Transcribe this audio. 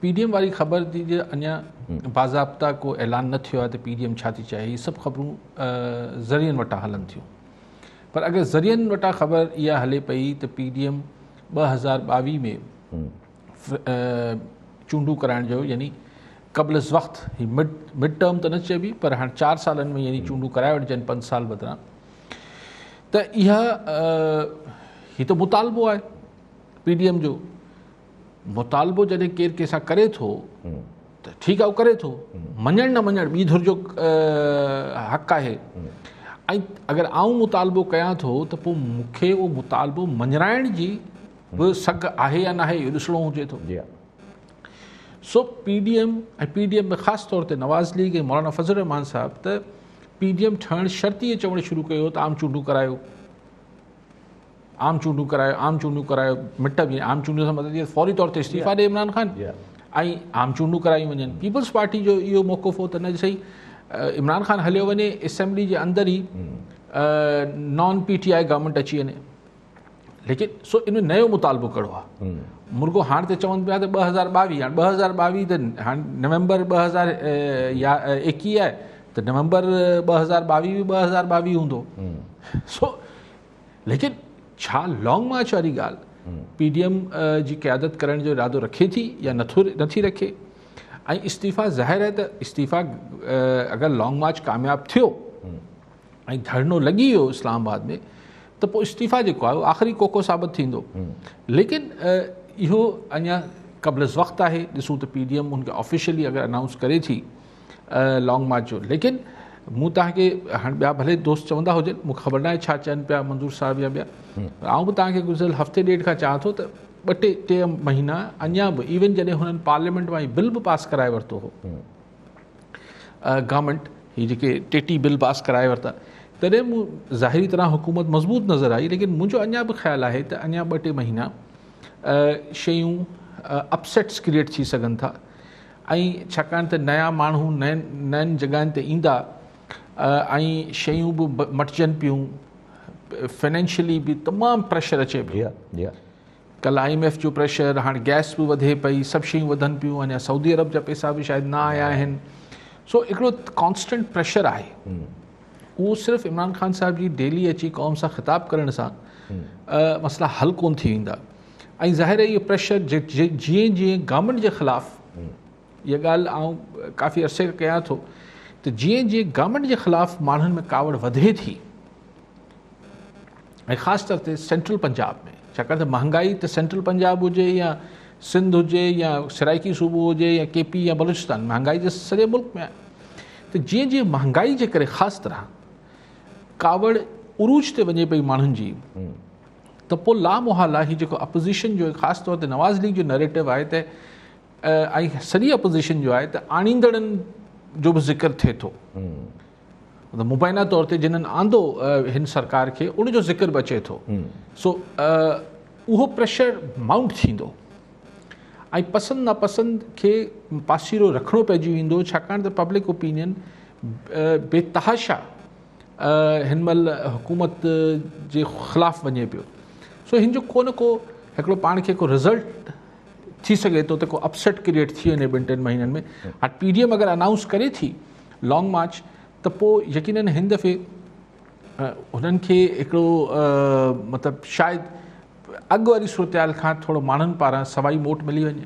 P D M واري خبر جي جي اڃا باضابطا ڪو اعلان نه ٿيو آهي ته پي ڊي ايم ڇا ٿي چاهي. هي سڀ خبرون ذريعن وٽان هلن ٿيون، پر اگر ذريعن وٽان خبر اها هلي پئي ته پي ڊي ايم 2022 ۾ چونڊون ڪرائڻ جو، يعني قبل از وقت، هي مڊ ٽرم ته نه چئبي پر هاڻي 4 سالن ۾ يعني چونڊون ڪرائي وٺجن 5 سال بدران، ته اها هي ته مطالبو آهي پي ڊي ايم جو. مطالبو جڏهن ڪير ڪنهن سان ڪري ٿو ته ٺيڪ آهي، ڪري ٿو، مڃڻ نه مڃڻ ٻي ڌر جو حق آهي. ۽ اگر آئون مطالبو ڪيان ٿو ته پوء مون کي اهو مطالبو مڃرائڻ جي به سگهه آهي يا ناهي، اهو ڏسڻو هجي ٿو. سو P D M ۽ P D M ۾ خاص طور تي نواز ليگ ۽ مولانا فضل الرحمان صاحب ته پي ڊي ايم ٺهڻ شرط ئي چوڻ شروع ڪيو ته عام چونڊون ڪرايو، عام چونڊون ڪرايو، عام چونڊون ڪرايو. مٽ به عام چونڊون سان مطلب فوري طور تي استعيفا ڏي عمران خان ۽ عام چونڊون ڪرايون وڃن. پيپلز پارٽي جو اهو موقف هو ته نه صحيح، عمران خان هليو وڃي، اسيمبلي جي اندر ئي نان پي ٽي I government اچي وڃي. ليڪن سو ان نيو مطالبو ڪهڙو آهي؟ مرڳو هاڻ ته چون پيا ته 2022، هاڻ 2022 ته هاڻ نومبر 2021 آهي ته نومبر 2022 به 2022 هوندو. سو ليڪن ڇا لانگ مارچ واري ڳالهه پي ڊي ايم جي قيادت ڪرڻ جو ارادو رکي ٿي يا نٿو نٿي رکي؟ ۽ استعيفا ظاهر آهي ته استعيفا اگر لانگ مارچ ڪامياب ٿيو ۽ ڌرڻو لڳي ويو اسلام آباد ۾ ته پوء استعيفا جيڪو آهي آخري ڪوڪو ثابت ٿيندو. ليڪن اهو اڃا قبل از وقت آهي، ڏسون ته پي ڊي ايم ان کي آفيشلي اگر انائونس ڪري ٿي لانگ مارچ جو. ليڪن مون توهان کي هاڻي ٻيا ڀلي دوست چوندا هجن، مون کي خبر ناهي ڇا چون پيا منظور صاحب يا ٻيا، پر آئون به توهان کي گذريل هفتي ڏيڍ کان چوان ٿو ته ٻه ٽي ٽي مهينا اڃا به، ايون جڏهن هنن پارليامينٽ مان هي بل به پاس ڪرائي ورتو هو گورنمينٽ، هي جيڪي ٽي ٽي بل پاس ڪرائي ورتا، تڏهن مون ظاهري طرح حڪومت مضبوط نظر آئي، ليڪن منهنجو اڃا به خيال آهي ته اڃا ٻه ٽي مهينا شيون اپسيٽس ڪريئيٽ ٿي سگهن ٿا. ۽ ڇاڪاڻ ته نيا ماڻهو نين نين جڳهن تي ايندا ۽ شيون به مٽجن پيون، فنانشلي به تمام پريشر اچي پيو. ڪل I M F جو پريشر، هاڻ گئس به وڌي پئي، سڀ شيون وڌن پيون، اڃا سعودي عرب جا پئسا به شايد نه آيا آهن. سو هڪڙو ڪانسٽنٽ پريشر آهي. اهو صرف عمران خان صاحب جي ڊيلي اچي قوم سان خطاب ڪرڻ سان مسئلا حل ڪون ٿي ويندا. ۽ ظاهر آهي اهو پريشر جيئن جيئن گورنمينٽ جي خلاف، اها ڳالهه آئون ڪافي عرصي کان ڪيان ٿو ته جيئن جيئن گورنمينٽ جي خلاف ماڻهن ۾ ڪاوڙ وڌي ٿي ۽ خاص طور تي سينٽرل پنجاب ۾، ڇاڪاڻ ته مهانگائي ته سينٽرل پنجاب هجي يا سنڌ هجي يا سرائيڪي صوبو هجي يا ڪي پي يا بلوچستان، مهانگائي ته سڄي ملڪ ۾ آهي. ته جيئن جيئن مهانگائي جي ڪري خاص طرح ڪاوڙ عروج تي وڃي پئي ماڻهن جي، ته پوء لامحاله هي جيڪو اپوزيشن جو خاص طور تي نواز ليگ جو نيريٽو آهي ته ۽ سڄي اپوزيشن جو آهي ته آڻيندڙن جو به ذڪر ٿئي ٿو، مبينا طور تي جنھن آندو هن سرڪار کي ان جو ذڪر به اچي ٿو. سو اهو پريشر مائونٽ ٿيندو ۽ پسند ناپسند کي پاسيرو رکڻو پئجي ويندو، ڇاڪاڻ ته پبلڪ اوپينين بي تحاشا هن مهل حڪومت جي خلاف وڃي پيو. سو هن جو ڪو نه ڪو هڪڙو پاڻ کي ڪو رزلٽ ٿي سگهي ٿو ته ڪو اپسيٽ ڪريئيٽ ٿي وڃي ٻن ٽن مهينن ۾. هاڻ پي ڊي ايم اگر انائونس ڪري ٿي لانگ مارچ ته پوء يقينن هن دفعي هنن کي هڪڙو مطلب شايد اڳ واري صورتحال کان ٿورو ماڻهن پاران سوائي موٽ ملي وڃي.